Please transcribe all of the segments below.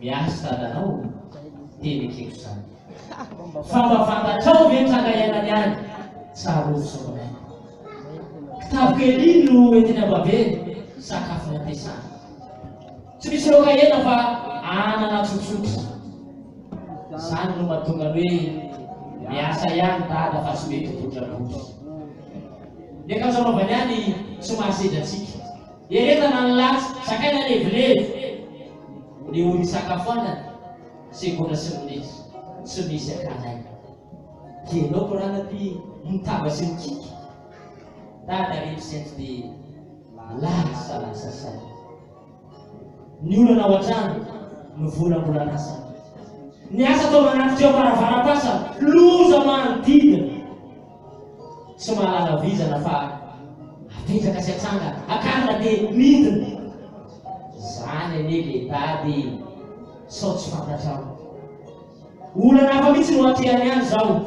Miasa dadanao tena ekeko izany. Fa mba fantatrao ve ny tranga iainany any? Tsarovy sao malaina. Kitapo kely iny no entiny am-babeny, sakafony ampiasana. Tsy misy laoka hena fa anana tsotsotra. Izany no mahatonga ny hoe miasa ihany dada fa tsy mety ho todrabory. Ny akanjo anaovany ihany tsy mahasedra antsika. Eretana ny latsa, zakaina levilevy. Ny ora isakafoanana, segondra sy minitra, tsy misy akana aina. Ianao korana ty mitaba sy mikiky. Dada re misento dia lasa lasa saina. Ny olana ao an-trano, ny vola mbola andrasana. Ny asa atao manatitra eo am-baravaram-pasana, loza manodidina. Tsy mahalala vizana fa apetraka sy atsangana, akarina dia midina. Zany anie le dada e, sao tsy fantatrao. Olana hafa mihitsy no atrehany any zao.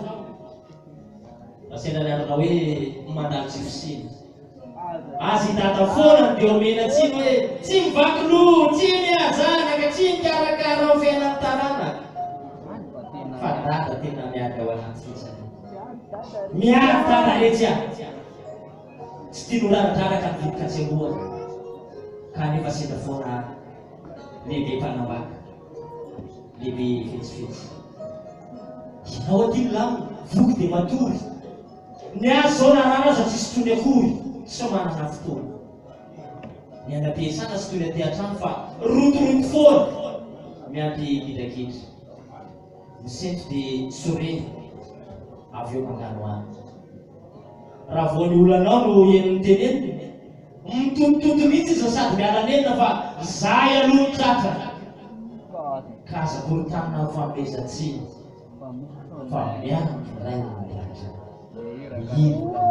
Raha sendra ny andronao hoe mandalo tsy fisiana. Azy i dada foana no dia omena tsiny hoe tsy mivaky loha, tsy mihazanaka, tsy mikarakara ny fiainan'ny taranaka. Fa dada tena miady ao anaty fitsarana. Miady dada retsy a! Tsy tiany ho raradraraka ny vidin-katsembohana. Kanefa sendra foana lehibe mpanambaka, lehibe fetsifetsy. Ianao aty milamina, voky dia matory. Ny azy izao na rano aza tsisy tony akory, tsy manana fotoana. Ny any am-piasana tsy toy ny aty an-trano fa rotoroto foana, miampy gidragidra. Misento dia sorena, avy eo manganohano. Raha vao ny olanao no henony tenenina, mitotototo mihitsy izy sady miala nenina fa zahay aloha no tratra. Ka aza korontanina amin'ny fanomezan-tsiny fa miandry Ray any an-danitra. Mihira.